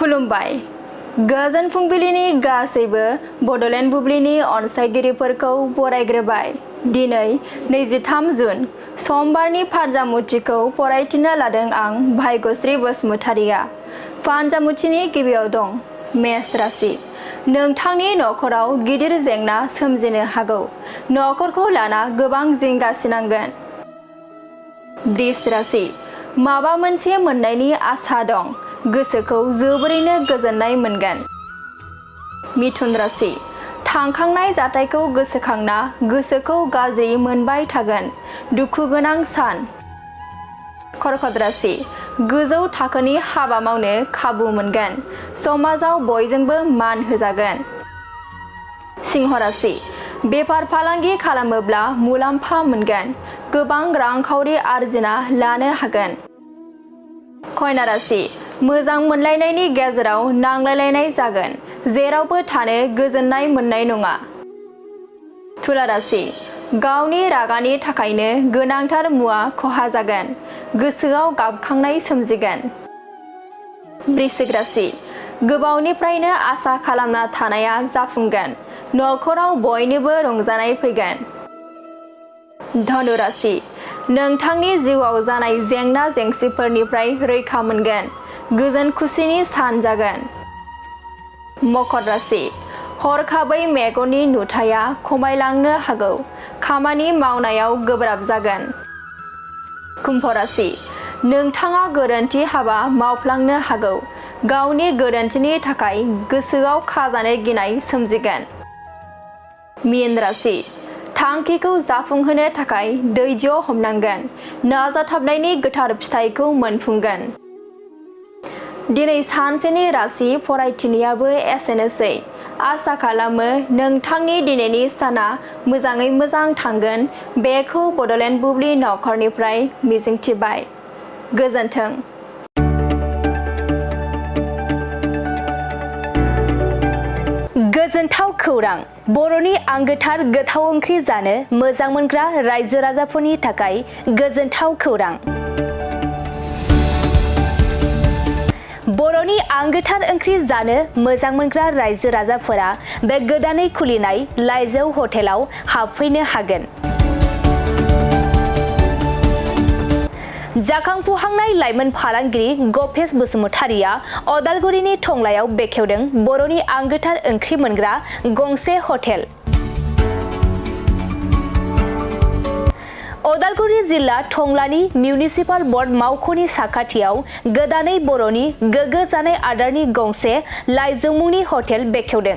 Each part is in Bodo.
खुलुमबाय गोजोन फुंबिलिनि गासैबो बड'लेण्ड बुब्लिनि अनसायगिरिफोरखौ बरायग्रोबाय। दिनै 23 जुन समबारनि फानजामुथिखौ फरायथिनो लादों आं भाग्यश्री बसुमतारिया। फानजामुथिनि गिबियाव दं मेष राशि। नोंथांनि नखराव गिदिर जेंना सोमजिनो हागौ। नखरखौ लाना गोबां जिंगासिनांगोन। वृष राशि। माबा मोनसे मोननायनि आसा दं। गोसोखौ जोबोरैनो गोजोननाय मोनगोन। मिथुन राशि। थांखांनाय जाथायखौ गोसोखांना गोसोखौ गाज्रि मोनबाय थागोन। दुखु गोनां सान। कर्कट राशि। गोजौ थाखोनि हाबा मावनो खाबु मोनगोन। समाजाव बयजोंबो मान होजागोन। सिंह राशि। बेफार फालांगि खालामोब्ला मुलाम्फा मोनगोन। गोबां रांखावरि आरजिना लानो हागोन। कन्या राशि। मोजां मोनलायनायनि गेजेराव नांलायलायनाय जागोन। जेरावबो थानो गोजोननाय मोननाय नङा। तुला राशि। गावनि रागानि थाखायनो गोनांथार मुवा खहा जागोन। गोसोआव गाबखांनाय सोमजिगोन। वृश्चिक राशि। गोबावनिफ्रायनो आसा खालामना थानाया जाफुंगोन। नखराव बयनिबो रंजानाय फैगोन। धनु राशि। नोंथांनि जिउआव जानाय जेंना जेंसिफोरनिफ्राय रैखा मोनगोन। गोजोन खुसिनि सान जागोन। मकर राशि। हरखाबै मेगननि नुथाया खमायलांनो हागौ। खामानि मावनायाव गोब्राब जागोन। कुम्भ राशि। नोंथाङा गोरोन्थि हाबा मावफ्लांनो हागौ। गावनि गोरोन्थिनि थाखाय गोसोआव खाजानो गिनाय सोमजिगोन। मीन राशि। थांखिखौ जाफुंहोनो थाखाय धैर्य हमनांगोन। नाजाथाबनायनि गोथार फिथाइखौ मोनफुंगोन। दिनै सानसेनि राशि फरायथिनायाबो एसेनोसै। आसा खालामो नोंथांनि दिनैनि साना मोजाङै मोजां थांगोन। बेखौ बड'लेण्ड बुब्लि नखरनिफ्राय मिजिंथिबाय। गोजोन्थों। गोजोनथाव खौरां। बर'नि आंगोथार गोथाव ओंख्रि जानो मोजां मोनग्रा रायजो राजाफोरनि थाखाय गोजोनथाव खौरां। बर'नि आंगोथार ओंख्रि जानो मोजां मोनग्रा रायजो राजाफोरा बे गोदानै खुलिनाय लाइजौ हटेलाव हाबफैनो हागोन। जाखांफुहांनाय लाइमोन फालांगिरि गपेश बसुमतारिया अदालगुरिनि टंलायाव बेखेवदों बर'नि आंगोथार ओंख्रि मोनग्रा गंसे हटेल। अदालगुरि जिल्ला टंलानि मिउनिसिपाल बर्ड मावख'नि साखाथियाव गोदानै बर'नि गोग्गो जानाय आदारनि गंसे लाइजौ मुंनि हटेल बेखेवदों।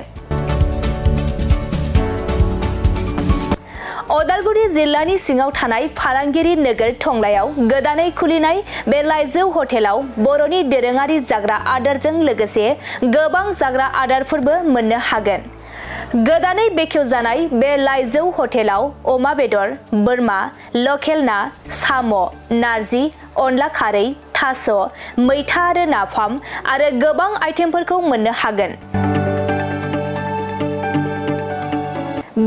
अदालगुरि जिल्लानि सिङाव थानाय फालांगिरि नोगोर टंलायाव गोदानै खुलिनाय बे लाइजौ हटेलाव बर'नि दोरोङारि जाग्रा आदारजों लोगोसे गोबां जाग्रा आदारफोरबो मोननो हागोन। गोदानै बेखेवजानाय बे लाइजौ हटेलाव अमा बेदर, बोरमा, लकेल ना, साम', नारजि, अनला खारै, थास', मैथा आरो नाफाम आरो गोबां आइटेमफोरखौ मोननो हागोन।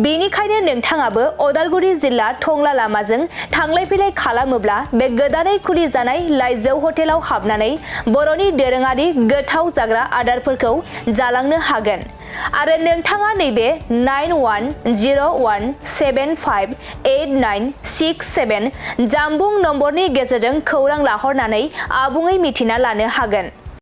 बेनिखायनो नोंथाङाबो अदालगुरि जिल्ला टंला लामाजों थांलाय फैलाय खालामोब्ला बे गोदानै खुलिजानाय लाइजौ हटेलाव हाबनानै बर'नि दोरोङारि गोथाव जाग्रा आदारफोरखौ जालांनो हागोन। आरो नोंथाङा नैबे 9101758967 जानबुं नम्बरनि गेजेरजों खौरां लाहरनानै आबुङै मिथिना लानो हागोन।